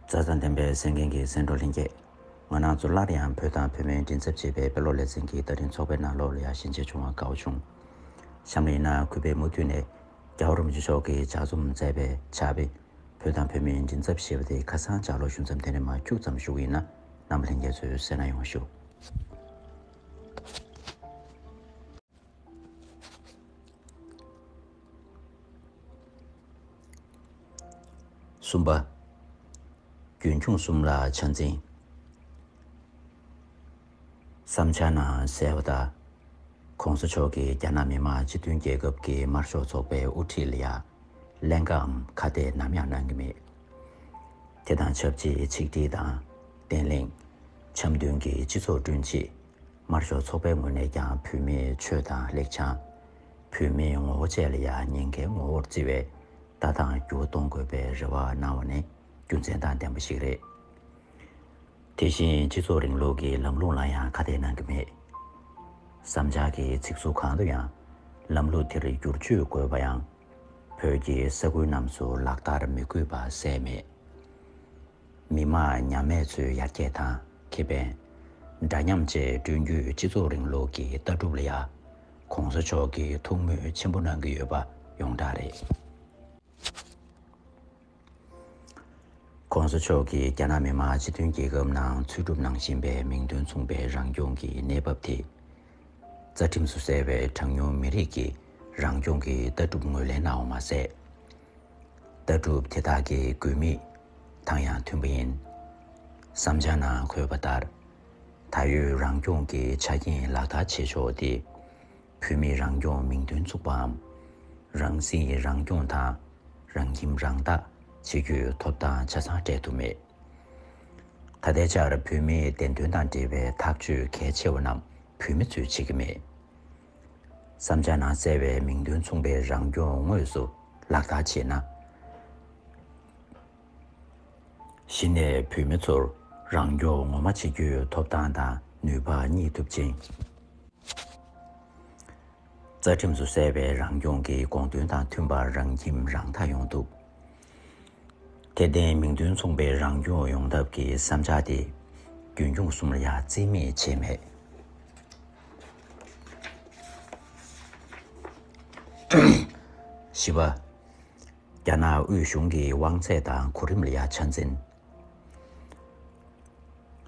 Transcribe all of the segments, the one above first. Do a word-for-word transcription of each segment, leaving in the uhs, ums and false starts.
མཛའ་བརྩེ་ལྡན་པའི་གསན་མཁན་གྱི་གསན་གྲོགས་ལྷན་རྒྱས། ང་རང་ཚོ་སླར་ཡང་བོད་དང་བོད་མིའི་མགྲིན་ཚབ་ཅེས་པའི་དཔེ་ཀློག་ལེ་ཚན་གྱི་བརྡ་འཕྲིན་ཚོགས་པའི་ནང་ལོགས་ལ་ཡང་ཞལ་མཇལ་བྱུང་བར་དགའ་བོ་བྱུང་། གཤམ་ལ་ཡིན་ན་གུས་པས་མུ་མཐུད་ནས་རྒྱལ་བ་རིན་པོ་ཆེ་མཆོག་གིས་ལྗགས་རྩོམ་མཛད་པའི་ཕྱག་དཔེ་བོད་དང་བོད་མིའི་མགྲིན་ཚབ་ཞེས་པ་དེ་ཁ་སང་ལྗགས་ཀློག་ཞུ་མཚམས་དེ་ནས་མར་འཁྱུག་ཙམ་ཞུ་གི་ཡིན། ན་རྣམ་པ་ལྷན་རྒྱས་ཚོས་གསན་གནང་ཡོང་ཞུ། གསུམ་པ། རྒྱུན་འཁྱོངས་གསུམ་ལ་ཆ་འཛིན། བསམ་འཆར་ནང་གསལ་བ་ལྟར། ༸གོང་ས་མཆོག་གིས་རྒྱ་ནག་མི་དམངས་སྤྱི་མཐུན་རྒྱལ་ཁབ་ཀྱི་དམར་ཤོག་ཚོགས་པའི་དབུ་ཁྲིད་ལ་ཡང་ཀླན་ཀའམ་ཁ་གཏད་ནམ་ཡང་གནང་གི་མེད། དེ་དང་ཆབས་ཅིག་ཆིག་སྒྲིལ་དང་བརྟན་ལྷིང་། འཆམ་མཐུན་གྱི་སྤྱི་ཚོགས་བསྐྲུན་ཆེད། དམར་ཤོག་ཚོགས་པའི་ངོས་ནས་ཀྱང་བོད་མིའི་ཆོས་དང་ལེགས་བྱང་། བོད་མིའི་ངོ་བོ་བཅས་ལ་ཡང་ཉེན་ཁའི་ངོ་བོར་བརྩི་བའི་ལྟ་སྟངས་འགྱུར་བ་གཏོང་དགོས་པའི་རེ་བ་གནང་བ་ནི་རྒྱུ་མཚན་དང་ལྡན་པ་ཞིག་རེད། དེ་བཞིན་སྤྱི་ཚོགས་རིང་ལུགས་ཀྱི་ལམ་ལུགས་ལ་ཡང་ཁ་གཏད་གནང་གི་མེད། བསམ་འཆར་གྱི་ཚིག་ཟུར་གང་དུ་ཡང་ལམ་ལུགས་དེར་བསྒྱུར་བཅོས་དགོས་པ་ཡང་། བོད་ཀྱི་ས་ཁུལ་རྣམས་སུ་ལག་བསྟར་མི་དགོས་པ་གསལ་མེད། མི་དམངས་མཉམ་མེད་ཚོའི་ཡར་རྒྱས་དང་ཁེ་ཕན། འདྲ་མཉམ་བཅས་བསྐྲུན་རྒྱུའི་སྤྱི་ཚོགས་རིང་ལུགས་ཀྱི་ལྟ་གྲུབ་ལ་ཡང་། ༸གོང་ས་མཆོག་གིས་ཐུགས་མོས་ཆེན་པོ་གནང་གི་ཡོད་པ་ཡོངས་གྲགས་རེད། ༸གོང་ས་མཆོག་གིས་རྒྱ་ནག་མི་དམངས་སྤྱི་མཐུན་རྒྱལ་ཁབ་ནང་འཚོལ་སྒྲུབ་གནང་བཞིན་པའི་མིང་དོན་མཚུངས་པའི་རང་སྐྱོང་གི་གནས་བབ་དེ། རྩ་ཁྲིམས་སུ་གསལ་བའི་གྲངས་ཉུང་མི་རིགས་ཀྱི་རང་སྐྱོང་གི་ལྟ་གྲུབ་ངོས་ལེན་གནང་བ་མ་ཟད། ལྟ་གྲུབ་དེ་དག་གི་དགོས་དམིགས་དང་ཡང་མཐུན་པ་ཡིན། བསམ་འཆར་ནང་འཁོད་པ་ལྟར། ད་ཡོད་རང་སྐྱོང་གི་ཆ་རྐྱེན་ལག་བསྟར་བྱེད་ཕྱོགས་དེ། བོད་མིའི་རང་སྐྱོང་མིང་དོན་མཚུངས་པའམ། རང་སྲིད་རང་སྐྱོང་དང་། རང་ཁྱིམ་རང་བདག་བྱེད་རྒྱུའི་ཐོབ་ཐང་ཆ་ཚང་སྤྲད་ཐུབ་མེད། ད་ལྟའི་ཆར་བོད་མིའི་བདེན་དོན་དང་འབྲེལ་བའི་ཐག་གཅོད་གལ་ཆེ་བ་རྣམས་བོད་མི་ཚོས་བྱེད་ཀྱི་མེད། བསམ་འཆར་ནང་གསལ་བའི་མིང་དོན་མཚུངས་པའི་རང་སྐྱོང་དངོས་སུ་ལག་བསྟར་བྱས་ན། གཞི་ནས་བོད་མི་ཚོར་རང་སྐྱོང་ངོ་མ་བྱེད་རྒྱུའི་ཐོབ་ཐང་དང་ནུས་པ་རྙེད་ཐུབ་ཅིང་། རྩ་ཁྲིམས་སུ་གསལ་བའི་རང་སྐྱོང་གི་དགོངས་དོན་དང་མཐུན་པར་རང་ཁྱིམ་རང་བདག་ཡོང་ཐུབ། དེར་བརྟེན་མིང་དོན་མཚུངས་པའི་རང་སྐྱོང་ཡོང་ཐབས་ཀྱི་བསམ་འཆར་དེ་རྒྱུན་འཁྱོངས་གསུམ་ལ་ཡང་རྩིས་མེད་བྱས་མེད། བཞི་པ། རྒྱ་ནག་དབུས་གཞུང་གི་དབང་ཚད་དང་གོ་རིམ་ལ་ཡང་ཆ་འཛིན།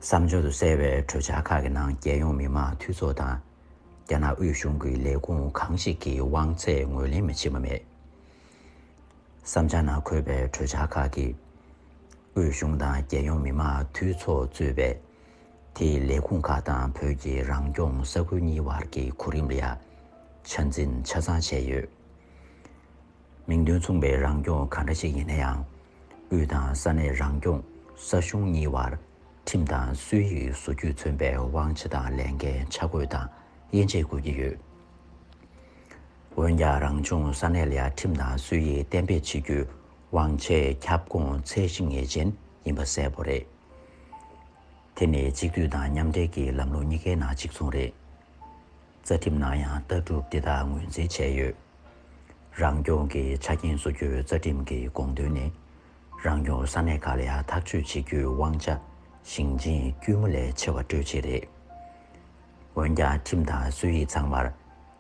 བསམ་སྦྱོར་དུ་གསལ་བའི་གྲོས་འཆར་ཁག་གི་ནང་རྒྱལ་ཡོངས་མི་དམངས་འཐུས་ཚོགས་དང་། རྒྱ་ནག་དབུས་གཞུང་གི་ལས་ཁུངས་གང་ཞིག་གི་དབང་ཚད་ངོས་ལེན་མི་བྱེད་པ་མེད། བསམ་འཆར་ནང་འཁོད་པའི་གྲོས་འཆར་ཁག་གིས། དབུས་གཞུང་དང་རྒྱལ་ཡོངས་མི་དམངས་འཐུས་ཚོགས་གཙོས་པའི། དེའི་ལས་ཁུངས་ཁག་དང་བོད་ཀྱི་རང་སྐྱོང་ས་ཁུལ་གཉིས་བར་གྱི་གོ་རིམ་ལ་ཡང་ཆ་འཛིན་ཆ་ཚང་བྱས་ཡོད། མིང་དོན་མཚུངས་པའི་རང་སྐྱོང་གང་འདྲ་ཞིག་ཡིན་ན་ཡང་། དབུས་དང་ས་གནས་རང་སྐྱོང་ས་གཞུང་གཉིས་བར་ཁྲིམས་དང་སྲོལ་ཡིག་བཟོ་རྒྱུས་མཚོན་པའི་དབང་ཆ་དང་ལས་འགན་ཆ་བགོས་དང་དབྱེ་འབྱེད་དགོས་ཀྱི་ཡོད། འོན་ཀྱང་རང་སྐྱོང་ས་གནས་ལ་ཡང་ཁྲིམས་དང་སྲོལ་ཡིག་གཏན་འབེབས་བྱེད་རྒྱུའི་དབང་ཆའི་ཁྱབ་ཁོངས་ཚད་གཞི་ངེས་ཅན་ཡིན་པ་གསལ་པོ་རེད། དེ་ནི་གཅིག་སྡུད་དང་མཉམ་འབྲེལ་གྱི་ལམ་ལུགས་གཉིས་ཀའི་ནང་གཅིག་མཚུངས་རེད། རྩ་ཁྲིམས་ནང་ཡང་ལྟ་གྲུབ་འདི་དག་ངོས་འཛིན་བྱས་ཡོད། རང་སྐྱོང་གི་ཆ་རྐྱེན་བཟོ་རྒྱུའི་རྩ་ཁྲིམས་ཀྱི་དགོངས་དོན་ནི། རང་སྐྱོང་ས་གནས་ཁག་ལ་ཡང་ཐག་གཅོད་བྱེད་རྒྱུའི་དབང་ཆ་ཞིང་ཆེན་དཀྱུས་མ་ལས་ཆེ་བ་སྤྲོད་ཆེད་རེད། འོན་ཀྱང་ཁྲིམས་དང་སྲོལ་ཡིག་ཚང་མར་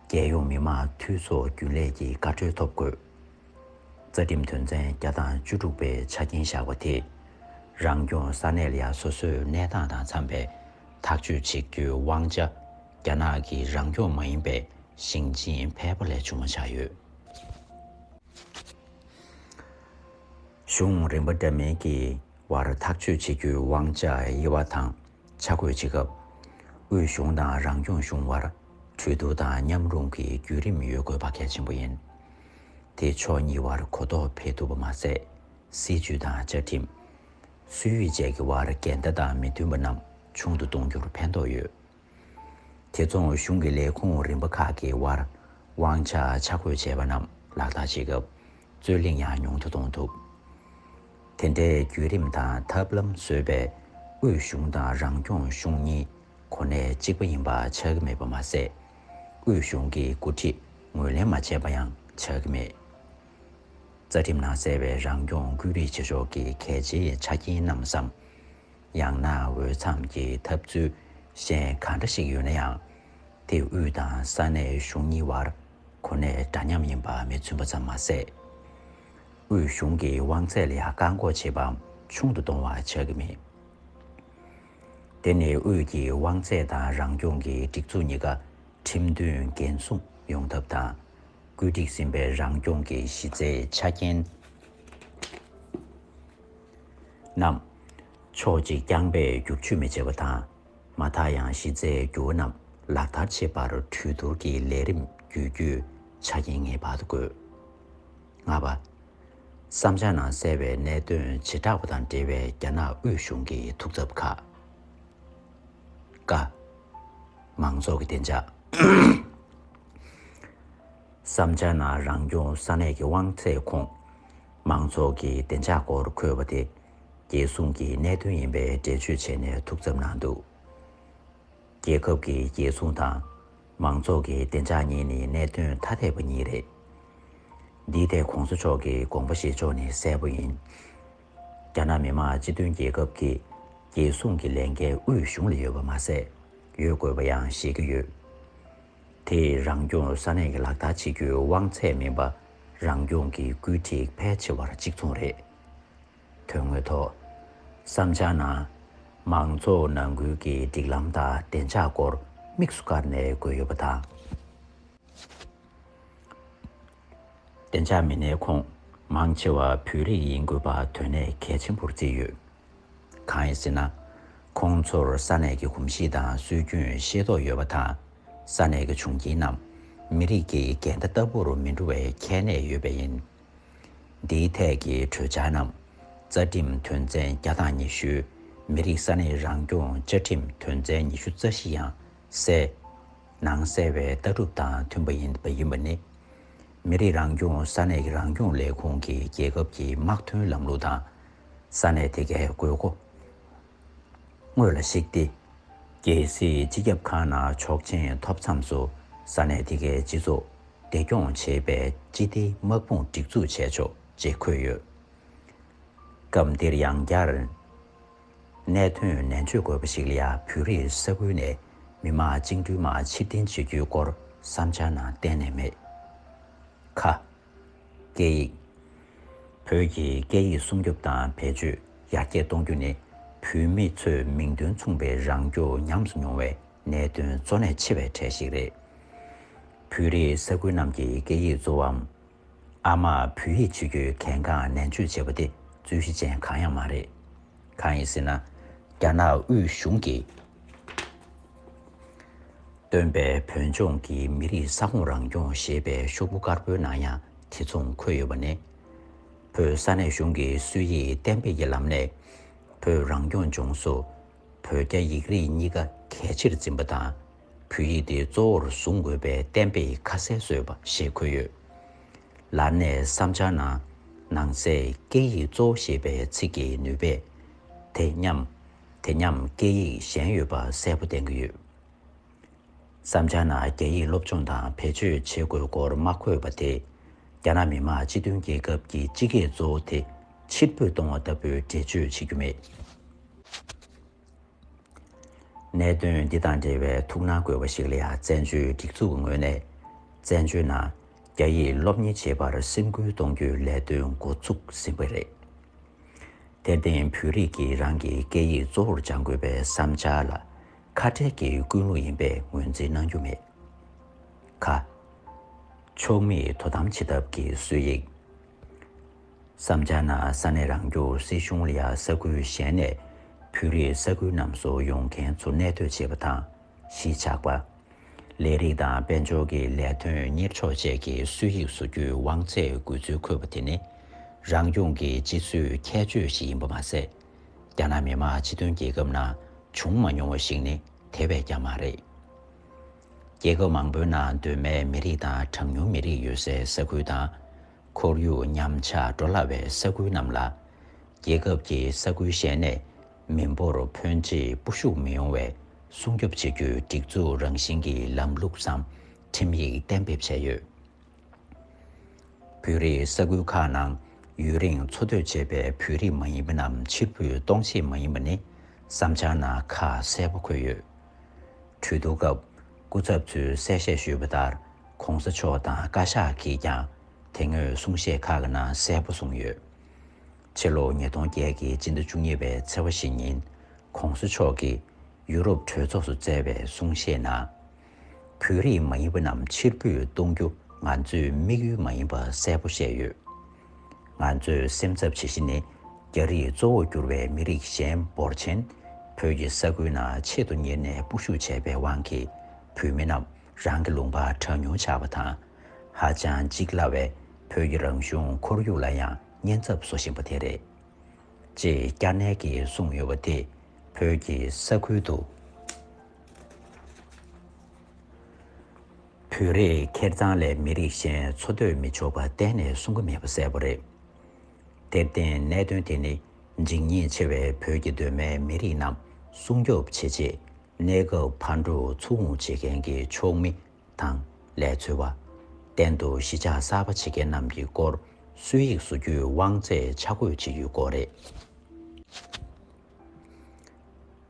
རྒྱལ་ཡོངས་མི་དམངས་འཐུས་ཚོགས་རྒྱུན་ལས་ཀྱི་བཀའ་འཁྲོལ་ཐོབ་དགོས། རྩ་ཁྲིམས་དོན་ཚན་བརྒྱ་དང་བཅུ་དྲུག་པའི་ཆ་རྐྱེན་བཞག་པ་དེས། རང་སྐྱོང་ས་གནས་ལ་ཡང་སོ་སོའི་གནས་སྟངས་དང་འཚམ་པའི་ཐག་གཅོད་བྱེད་རྒྱུའི་དབང་ཆ་རྒྱ་ནག་གི་རང་སྐྱོང་མ་ཡིན་པའི་ཞིང་ཆེན་ཕལ་པ་ལས་བྱུང་བ་ཆགས་ཡོད། གཞུང་རིམ་པ་འདྲ་མིན་གྱི་བར་ཐག་གཅོད་བྱེད་རྒྱུའི་དབང་ཆ་དབྱེ་བ་དང་ཆ་བགོས་བྱེད་སྐབས། དབུས་གཞུང་དང་རང་སྐྱོང་གཞུང་བར་གྲོས་བསྡུར་དང་མཉམ་རུབ་ཀྱི་བརྒྱུད་རིམ་ཡོད་དགོས་པ་གལ་ཆེན་པོ་ཡིན། དེས་ཕྱོགས་གཉིས་བར་གོ་རྟོགས་འཕེལ་ཐུབ་པ་མ་ཟད། སྲིད་ཇུས་དང་བཅའ་ཁྲིམས། སྲོལ་ཡིག་བཅས་ཀྱི་བར་འགལ་ཟླ་དང་མི་མཐུན་པ་རྣམས་ཆུང་དུ་གཏོང་རྒྱུར་ཕན་ཐོགས་ཡོད། དེ་མཚུངས་གཞུང་གི་ལས་ཁུངས་རིམ་པ་ཁག་གི་དབར་དབང་ཆ་ཆ་བགོས་བྱས་པ་རྣམས་ལག་བསྟར་བྱེད་སྐབས་རྩོད་གླེང་ཡང་ཉུང་དུ་གཏོང་ཐུབ། དེ་འདྲའི་བརྒྱུད་རིམ་དང་ཐབས་ལམ་བཟོས་པས་དབུས་གཞུང་དང་རང་སྐྱོང་གཞུང་གཉིས་གོ་གནས་གཅིག་པ་ཡིན་པ་ཆགས་ཀྱི་མེད་པ་མ་ཟད། དབུས་གཞུང་གི་འགོ་ཁྲིད་ངོས་ལེན་མ་བྱས་པ་ཡང་ཆགས་ཀྱི་མེད། རྩ་ཁྲིམས་ནང་གསལ་བའི་རང་སྐྱོང་བཀོད་སྒྲིག་བྱེད་ཕྱོགས་ཀྱི་གལ་ཆེའི་ཆ་རྐྱེན་རྣམས་སམ། ཡང་ན་འོས་འཚམ་གྱི་ཐབས་ཚུལ་གཞན་གང་འདྲ་ཞིག་ཡོད་ན་ཡང་། དེ་དབུས་དང་ས་གནས་གཞུང་གཉིས་བར་གོ་གནས་འདྲ་མཉམ་ཡིན་པ་མི་མཚོན་པ་ཙམ་མ་ཟད། དབུས་གཞུང་གི་དབང་ཚད་ལ་ཡང་བཀག་འགོག་བྱེད་པའམ་ཆུང་དུ་གཏོང་བ་ཆགས་ཀྱི་མེད། དེ་ནི་དབུས་ཀྱི་དབང་ཚད་དང་རང་སྐྱོང་གི་སྒྲིག་འཛུགས་གཉིས་ཀ་ཁྲིམས་མཐུན་འགན་སྲུང་ཡོང་ཐབས་དང་། བཀོད་སྒྲིག་ཟིན་པའི་རང་སྐྱོང་གི་གཞི་རྩའི་ཆ་རྐྱེན་རྣམས་ཕྱོགས་གཅིག་རྐྱང་པས་བསྒྱུར་བཅོས་མི་བྱེད་པ་དང་། མ་མཐའ་ཡང་གཞི་རྩའི་འགྱུར་བ་རྣམས་ལག་བསྟར་བྱེད་པར་གྲོས་བསྡུར་གྱི་ལས་རིམ་བརྒྱུད་རྒྱུའི་ཆ་རྐྱེན་ངེས་པར་དུ་དགོས། ལྔ་པ། བསམ་འཆར་ནང་གསལ་བའི་གནད་དོན་བྱེ་བྲག་པ་དང་འབྲེལ་བའི་རྒྱ་ནག་དབུས་གཞུང་གི་ཐུགས་འཚབ་ཁག་ཀ། མང་ཚོགས་ཀྱི་བདེ་འཇགས། བསམ་འཆར་ནང་རང་སྐྱོང་ས་གནས་ཀྱི་དབང་ཚད་ཁོངས་མང་ཚོགས་ཀྱི་བདེ་འཇགས་སྐོར་འཁོད་པ་དེ་རྒྱལ་སྲུང་གི་གནད་དོན་ཡིན་པའི་འགྲེལ་བརྗོད་བྱས་ནས་ཐུགས་འཚབ་གནང་འདུག་རྒྱལ་ཁབ་ཀྱི་རྒྱལ་སྲུང་དང་མང་ཚོགས་ཀྱི་བདེ་འཇགས་གཉིས་ནི་གནད་དོན་ཐ་དད་པ་གཉིས་རེད། འདིའི་ཐད་གོང་ས་མཆོག་གི་དགོངས་པ་བཞེས་ཕྱོགས་ནི་གསལ་པོ་ཡིན། རྒྱ་ནག་མི་དམངས་སྤྱི་མཐུན་རྒྱལ་ཁབ་ཀྱིས་རྒྱལ་སྲུང་གི་ལས་འགན་དབུས་གཞུང་ལ་ཡོད་པ་མ་ཟད། ཡོད་དགོས་པ་ཡང་བཞེད་ཀྱི་ཡོད། དེས་རང་སྐྱོང་ས་གནས་ཀྱི་ལག་བསྟར་བྱེད་རྒྱུའི་དབང་ཚད་མིན་པ་རང་སྐྱོང་གི་བཀོད་སྒྲིག་ཕལ་ཆེ་བར་གཅིག་མཚུངས་རེད། དོན་དངོས་ཐོག་བསམ་འཆར་ནང་མང་ཚོགས་ནང་ཁུལ་གྱི་སྒྲིག་ལམ་དང་བདེ་འཇགས་སྐོར་དམིགས་སུ་བཀར་ནས་བཀོད་ཡོད་པ་དང་། བདེ་འཇགས་མི་སྣའི་ཁོངས་མང་ཆེ་བ་བོད་རིགས་ཡིན་དགོས་པ་དོན་གནད་གལ་ཆེན་པོར་བརྩིས་ཡོད། གང་ཡིན་ཟེར་ན། ཁོང་ཚོར་ས་གནས་ཀྱི་གོམས་གཤིས་དང་སྲོལ་རྒྱུན་ཤེས་རྟོགས་ཡོད་པ་དང་། ས་གནས་ཀྱི་བྱུང་རྐྱེན་རྣམས་མི་རིགས་ཀྱི་འགལ་ཟླ་ལྟ་བུར་མི་འགྲོ་བའི་ཁྱད་གནས་ཡོད་པས་ཡིན། འདིའི་ཐད་ཀྱི་གྲོས་འཆར་རྣམས་རྩ་ཁྲིམས་དོན་ཚན་བརྒྱ་དང་ཉི་ཤུ། མི་རིགས་ས་གནས་རང་སྐྱོང་བཅའ་ཁྲིམས་དོན་ཚན་ཉི་ཤུ་རྩ་བཞི་ཡང་གསལ། ནང་གསལ་བའི་ལྟ་གྲུབ་དང་མཐུན་པ་ཡིན་པ་ཡིན་པ་ནི། མི་རིགས་རང་སྐྱོང་ས་གནས་ཀྱི་རང་སྐྱོང་ལས་ཁུངས་ཀྱིས་རྒྱལ་ཁབ་ཀྱི་དམག་དོན་ལམ་ལུགས་དང་། ས་གནས་དེ་གའི་དགོས་མཁོ་དངོས་ལ་གཞིགས་ཏེ། རྒྱལ་སྲིད་སྤྱི་ཁྱབ་ཁང་ནང་ཆོག་མཆན་ཐོབ་མཚམས་སུ་ས་གནས་དེ་གའི་སྤྱི་ཚོགས་བདེ་སྐྱོང་བྱེད་པའི་སྤྱི་བདེའི་དམག་དཔུང་སྒྲིག་འཛུགས་བྱས་ཆོག་ཅེས་འཁོད་ཡོད། སྐབས་འདིར་ཡང་བསྐྱར། གནད་དོན་ནན་བརྗོད་དགོས་པ་ཞིག་ལ་ཡང་བོད་རིགས་ས་ཁུལ་ནས་མི་དམངས་བཅིངས་འགྲོལ་དམག་ཕྱིར་འཐེན་བྱེད་རྒྱུའི་སྐོར་བསམ་འཆར་ནང་གཏན་ནས་མེད། ཁ། སྐད་ཡིག་བོད་ཀྱི་སྐད་ཡིག་སྲུང་སྐྱོབ་དང་བེད་སྤྱོད་ཡར་རྒྱས་གཏོང་རྒྱུ་ནི་བོད་མི་ཚོས་མིང་དོན་མཚུངས་པའི་རང་སྐྱོང་ཉམས་སུ་མྱོང་བའི་གནད་དོན་གཙོ་གནད་ཆེ་བའི་གྲས་ཤིག་རེད། བོད་རིགས་ས་ཁུལ་རྣམས་ཀྱི་སྐད་ཡིག་གཙོ་བོའམ། ཨ་མ་བོད་ཡིག་བྱེད་རྒྱུའི་གལ་འགངས་ནན་བརྗོད་བྱས་པ་དེ་རྩོད་གཞི་ཅན་གང་ཡང་མ་རེད། གང་ཡིན་ཟེར་ན། རྒྱ་ནག་དབུས་གཞུང་གིས་བཏོན་པའི་བོད་ལྗོངས་ཀྱི་མི་རིགས་ས་ཁོངས་རང་སྐྱོང་ཞེས་པའི་ཤོག་བུ་དཀར་པོའི་ནང་ཡང་དེ་མཚུངས་འཁོད་ཡོད་པ་ནི། བོད་ས་གནས་གཞུང་གི་སྲོལ་ཡིག་གཏན་འབེབས་ཀྱི་ལམ་ནས་བོད་རང་སྐྱོང་ལྗོངས་སུ་བོད་རྒྱ་ཡིག་རིགས་གཉིས་ཀ་གལ་ཆེར་འཛིན་པ་དང་། བོད་ཡིག་དེ་གཙོ་བོར་བཟུང་དགོས་པའི་གཏན་འབེབས་ཁ་གསལ་བཟོས་པ་ཞེས་འཁོད་ཡོད། ལར་ནས་བསམ་འཆར་ནང་ནང་གསེས་སྐད་ཡིག་གཙོ་བོ་ཞེས་པའི་ཚིག་གི་ནུས་པས་དེ་མཉམ། དེ་མཉམ་སྐད་ཡིག་གཞན་ཡོད་པ་གསལ་པོ་བསྟན་གྱི་ཡོད། བསམ་འཆར་ནང་རྒྱ་ཡིག་སློབ་སྦྱོང་དང་བེད་སྤྱོད་བྱེད་དགོས་སྐོར་མ་འཁོད་པ་དེས་རྒྱ་ནག་མི་དམངས་སྤྱི་མཐུན་རྒྱལ་ཁབ་ཀྱི་སྤྱི་སྐད་གཙོ་བོ་དེ་ཕྱིར་འབུད་གཏོང་བ་ལྟ་བུའི་འགྲེལ་བརྗོད་བྱེད་རྒྱུ་མེད། གནད་དོན་འདི་དང་འབྲེལ་བའི་ཐུགས་སྣང་དགོས་པ་ཞིག་ལ་ཡང་བཙན་བྱོལ་སྒྲིག་འཛུགས་ཀྱི་ངོས་ནས་བཙན་བྱོལ་ནང་རྒྱ་ཡིག་སློབ་གཉེར་བྱེད་པར་སེམས་ཁུར་གཏོང་རྒྱུའི་ལས་དོན་འགོ་ཚུགས་ཟིན་པ་རེད། དེར་བརྟེན་བོད་རིགས་ཀྱིས་རང་གི་སྐད་ཡིག་གཙོ་བོར་སྦྱང་དགོས་པའི་བསམ་འཆར་ལ་ཁ་བྲལ་གྱི་ཀུན་སློང་ཡིན་པས་ངོས་འཛིན་གནང་རྒྱུ་མེད། ཁ། ཕྱོགས་མེད་དོ་དམ་བྱེད་ཐབས་ཀྱི་སྲོལ་ཡིག་བསམ་འཆར་ནང་ས་གནས་རང་སྐྱོང་སྲིད་གཞུང་ལ་ཡང་ས་ཁུལ་གཞན་ནས་བོད་རིགས་ས་ཁུལ་རྣམས་སུ་ཡོང་མཁན་ཚོ་གནས་སྡོད་བྱེད་པ་དང་གཞིས་ཆགས་པ། ལས་རིགས་དང་དཔལ་འབྱོར་གྱི་ལས་དོན་གཉེར་ཕྱོགས་བཅས་ཀྱི་སྲོལ་ཡིག་བཟོ་རྒྱུའི་དབང་ཚད་དགོས་ཚུལ་འཁོད་པ་དེ་ནི་རང་སྐྱོང་གི་སྤྱི་སྲོལ་ཁྱད་ཆོས་ཤིག་ཡིན་པ་མ་ཟད། རྒྱ་ནག་མི་དམངས་སྤྱི་མཐུན་རྒྱལ་ཁབ་ནང་བྱུང་མ་མྱོང་བ་ཞིག་ནི་དེ་བས་ཀྱང་མ་རེད། རྒྱལ་ཁབ་མང་པོའི་ནང་གདོད་མའི་མི་རིགས་དང་གྲངས་ཉུང་མི་རིགས་ཡོད་སའི་ས་ཁུལ་དང་། ཁོར་ཡུག་ཉམས་ཆག་འགྲོ་སླ་བའི་ས་ཁུལ་རྣམས་ལ། རྒྱལ་ཁབ་ཀྱི་ས་ཁུལ་གཞན་ནས་མི་འབོར་ཕོན་ཆེ་སྤོ་ཤུགས་མི་ཡོང་བའི་སྲུང་སྐྱོབ་བྱེད་རྒྱུའི་སྒྲིག་འཛུགས་རང་བཞིན་གྱི་ལམ་ལུགས་སམ་ཁྲིམས་ཡིག་གཏན་འབེབས་བྱས་ཡོད། བོད་རིགས་ས་ཁུལ་ཁག་ནང་ཡུན་རིང་འཚོ་སྡོད་བྱས་པའི་བོད་རིགས་མ་ཡིན་པ་རྣམས་ཕྱིར་འབུད་གཏོང་ཆེད་མ་ཡིན་པ་ནི་བསམ་འཆར་ནང་ཁ་གསལ་པོ་འཁོད་ཡོད། གྲོས་བསྡུར་སྐབས་སྐུ་ཚབ་ཚོས་གསལ་བཤད་ཞུས་པ་ལྟར། ྋགོང་ས་མཆོག་དང་བཀའ་ཤག་གིས་ཀྱང་དེ་སྔོན་གསུང་བཤད་ཁག་གི་ནང་གསལ་པོ་གསུངས་ཡོད། ཕྱི་ལོ་ཉིས་སྟོང་བརྒྱད་ཀྱི་སྤྱི་ཟླ་བཅུ་གཉིས་པའི་ཚེས་པ་བཞི་ཉིན་ྋགོང་ས་མཆོག་གིས་ཡུ་རོབ་གྲོས་ཚོགས་སུ་བསྩལ་བའི་གསུང་བཤད་ནང་། བོད་རིགས་མ་ཡིན་པ་རྣམས་ཕྱིར་འབུད་གཏོང་རྒྱུ་ང་ཚོའི་དམིགས་ཡུལ་མ་ཡིན་པ་གསལ་པོ་བཤད་ཡོད། ང་ཚོའི་སེམས་འཚབ་ཇི་བཞིན་ནི། རྒྱ་རིགས་གཙོ་བོར་གྱུར་བའི་མི་རིགས་གཞན་འབོར་ཆེན་བོད་ཀྱི་ས་ཁུལ་ནང་ཆེད་དུ་གཉེར་ནས་སྤོ་བཤུག་བྱས་པའི་དབང་གིས་བོད་མི་རྣམས་རང་གི་ལུང་པར་གྲངས་ཉུང་ཆགས་པ་དང་། ཧ་ཅང་འཇིག་སླ་བའི་བོད་ཀྱི་རང་གཞུང་ཁོར་ཡུག་ལ་ཡང་ཉེན་ཚབས་བཟོ་བཞིན་པ་དེ་རེད། ཅེས་བསྐྱར་ནན་གྱིས་གསུངས་ཡོད་པ་དེས་བོད་ཀྱི་ས་ཁུལ་དུ་བོད་རིགས་ཁེར་ཚང་ལས་མི་རིགས་གཞན་འཚོ་སྡོད་མི་ཆོག་པ་གཏན་ནས་གསུང་གི་མེད་པ་གསལ་པོ་རེད། དེར་བརྟེན་གནད་དོན་དེ་ནི་འཇིགས་ཉེན་ཆེ་བའི་བོད་ཀྱི་གདོད་མའི་མི་རིགས་རྣམས་སྲུང་སྐྱོབ་བྱེད་ཆེད་གནས་སྐབས་ཕར་འགྲོ་ཚུར་འོང་བྱེད་མཁན་གྱི་ཕྱོགས་མི་དང་ལས་འཚོལ་བ། གཏན་དུ་གཞིས་ཆགས་གསར་པ་ཕྱེ་མཁན་རྣམས་ཀྱི་སྐོར་སྲོལ་ཡིག་བཟོ་རྒྱུའི་དབང་ཚད་ཆ་བགོས་བྱེད་རྒྱུའི་སྐོར་རེད།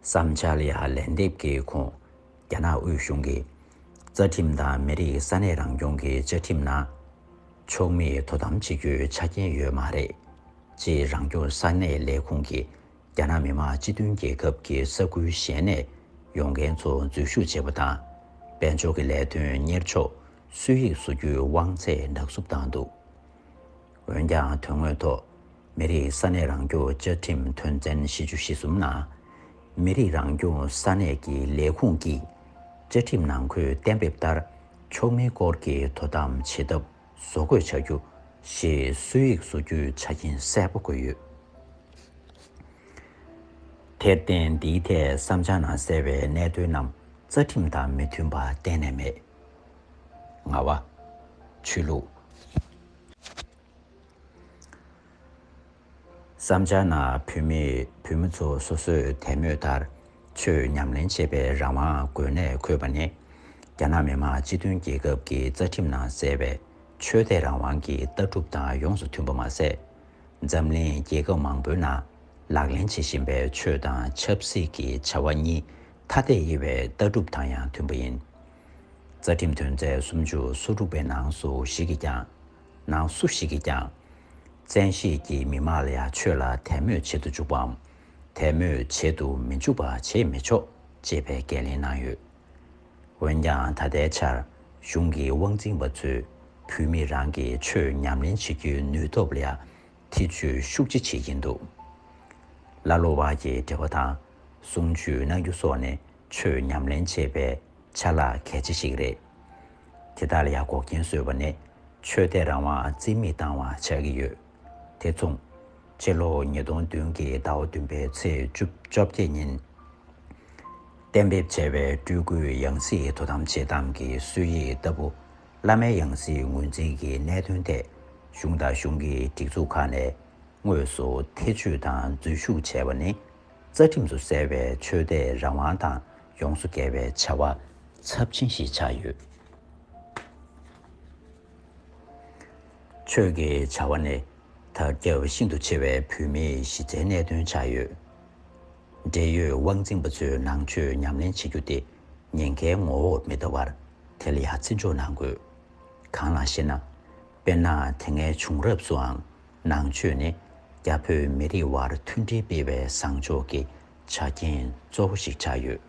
བསམ་འཆར་ལ་ཡང་ལན་འདེབས་ཀྱི་ཁོངས། རྒྱ་ནག་དབུས་གཞུང་གིས་རྩ་ཁྲིམས་དང་མི་རིགས་ས་གནས་རང་སྐྱོང་གི་བཅའ་ཁྲིམས་ནང་། ཕྱོགས་མིས་དོ་དམ་བྱེད་རྒྱུའི་ཆ་རྐྱེན་ཡོད་མ་རེད། ཅེས་རང་སྐྱོང་ས་གནས་ལས་ཁུངས་ཀྱིས་རྒྱ་ནག་མི་དམངས་སྤྱི་མཐུན་རྒྱལ་ཁབ་ཀྱི་ས་ཁུལ་གཞན་ནས་ཡོང་མཁན་ཚོ་འཛུལ་ཞུགས་བྱེད་པ་དང་། དཔལ་འབྱོར་གྱི་ལས་དོན་གཉེར་ཕྱོགས་སྲོལ་ཡིག་བཟོ་རྒྱུའི་དབང་ཚད་ནག་བསུབ་བཏང་འདུག་འོན་ཀྱང་དོན་དངོས་ཐོག་མི་རིགས་ས་གནས་རང་སྐྱོང་བཅའ་ཁྲིམས་དོན་ཚན་བཞི་བཅུ་ཞེ་གསུམ་ནང་། མི་རིགས་རང་སྐྱོང་ས་གནས་ཀྱི་ལས་ཁུངས་ཀྱིས་བཅའ་ཁྲིམས་ནང་འཁོད་གཏན་འབེབས་ལྟར་ཕྱོགས་མིའི་སྐོར་གྱི་དོ་དམ་བྱེད་ཐབས་བཟོ་འགོད་བྱ་རྒྱུ་ཞེས་སྲོལ་ཡིག་བཟོ་རྒྱུའི་ཆ་རྐྱེན་གསལ་པོ་བཀོད་ཡོད། དེར་བརྟེན་འདིའི་ཐད་བསམ་འཆར་ནང་གསལ་བའི་གནད་དོན་རྣམས་རྩ་ཁྲིམས་དང་མི་མཐུན་པ་གཏན་ནས་མེད། ལྔ་པ། ཆོས་ལུགས། བསམ་འཆར་ནང་བོད་མི་བོད་མི་ཚོ་སོ་སོའི་དད་མོས་ལྟར་ཆོས་ཉམས་ལེན་བྱེད་པའི་རང་དབང་དགོས་གནད་འཁོད་པ་ནི། རྒྱ་ནག་མི་དམངས་སྤྱི་མཐུན་རྒྱལ་ཁབ་ཀྱི་རྩ་ཁྲིམས་ནང་གསལ་བའི་ཆོས་དད་རང་དབང་གི་ལྟ་གྲུབ་དང་ཡོངས་སུ་མཐུན་པ་མ་ཟད། འཛམ་གླིང་རྒྱལ་ཁབ་མང་པོའི་ནང་ལག་ལེན་བྱེད་བཞིན་པའི་ཆོས་དང་ཆབ་སྲིད་ཀྱི་བྱ་བ་གཉིས་ཐ་དད་དབྱེ་བའི་ལྟ་གྲུབ་དང་ཡང་མཐུན་པ་ཡིན། རྩ་ཁྲིམས་དོན་ཚན་སུམ་ཅུ་སོ་དྲུག་པའི་ནང་སུ་ཞིག་གིས་ཀྱང་། ནང་སུ་ཞིག་གིས་ཀྱང་། བཙན་ཤེད་ཀྱིས་མི་དམངས་ལ་ཡང་ཆོས་ལ་དད་མོས་བྱེད་དུ་འཇུག་པའམ། དད་མོས་བྱེད་དུ་མི་འཇུག་པ་བྱེད་མི་ཆོག་ཅེས་པའི་འགན་ལེན་གནང་ཡོད། འོན་ཀྱང་ད་ལྟའི་ཆར་གཞུང་གི་དབང་འཛིན་པ་ཚོས་བོད་མི་རང་གིས་ཆོས་ཉམས་ལེན་བྱེད་རྒྱུའི་ནུས་སྟོབས་ལ་ཡང་ཐེ་བྱུས་ཤུགས་ཆེ་བྱེད་ཀྱིན་འདུག་ཀླ་ཀློ་བ་གི་འགྲེལ་པ་དང་གསུང་ཆོས་གནང་རྒྱུ་སོགས་ནི་ཆོས་ཉམས་ལེན་བྱེད་པའི་ཆ་ལག་གལ་ཆེ་ཞིག་རེད། དེ་དག་ལ་ཡང་འགོག་རྐྱེན་བཟོས་པ་ནི་ཆོས་དད་རང་དབང་རྩིས་མེད་བཏང་བ་ཆགས་ཀྱི་ཡོད། དེ་མཚུངས། ཕྱི་ལོ་ཉིས་སྟོང་བདུན་གྱི་ཟླ་བ་བདུན་པའི་ཚེས་བཅོ་བརྒྱད་ཉིན། གཏན་འབེབས་བྱས་པའི་སྤྲུལ་སྐུའི་ཡང་སྲིད་དོ་དམ་བྱེད་སྟངས་ཀྱི་སྲོལ་ཡིག་ལྟ་བུ། བླ་མའི་ཡང་སྲིད་ངོས་འཛིན་གྱི་གནད་དོན་ཐད། གཞུང་དང་གཞུང་གི་སྒྲིག་འཛུགས་ཁག་ནས་དངོས་སུ་ཐེ་བྱུས་དང་འཛུལ་ཞུགས་བྱས་པ་ནི། རྩ་ཁྲིམས་སུ་གསལ་བའི་ཆོས་དད་རང་དབང་དང་ཡོངས་སུ་འགལ་བའི་བྱ་བ་ཚབས་ཆེན་ཞིག་ཆགས་ཡོད། ཆོས་ཀྱི་བྱ་བ་ནི་དར་ཁྱབ་ཤིན་ཏུ་ཆེ་བའི་བོད་མིའི་གཞི་རྩའི་གནད་དོན་ཆགས་ཡོད། འབྲེལ་ཡོད་དབང་འཛིན་པ་ཚོས་ནང་ཆོས་ཉམས་ལེན་བྱེད་རྒྱུ་དེ་ཉེན་ཁའི་ངོ་བོར་མི་ལྟ་བར་དེ་ལ་ཡང་བརྩི་འཇོག་གནང་དགོས། གང་ལགས་ཤེ་ན། དཔེར་ན་དེ་སྔའི་བྱུང་རབས་སུའང་ནང་ཆོས་ནི་རྒྱ་བོད་མི་རིགས་དབར་མཐུན་སྒྲིལ་སྤེལ་བའི་བཟང་ཕྱོགས་ཀྱི་ཆ་རྐྱེན་གཙོ་བོ་ཞིག་ཆགས་ཡོད།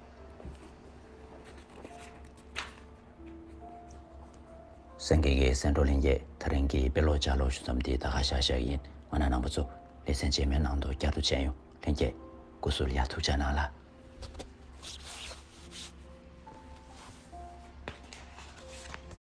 སེང་གེ་གི་སེང་འབྲོག་ལྷན་རྒྱས། ད་རིང་གི་དཔེ་ཀློག་ལྗགས་ཀློག་ཞུ་མཚམས་འདི་ད་ག་བཞག་བཞག་ཡིན། ང་རང་རྣམ་པ་ཚོ་ལེ་ཚན་རྗེས་མའི་ནང་དུ་བསྐྱར་དུ་མཇལ་ཡོང་། ལྷན་རྒྱས་སྐུ་གཟུགས་ལ་ཡང་ཐུགས་ཅག་གནང་ལ།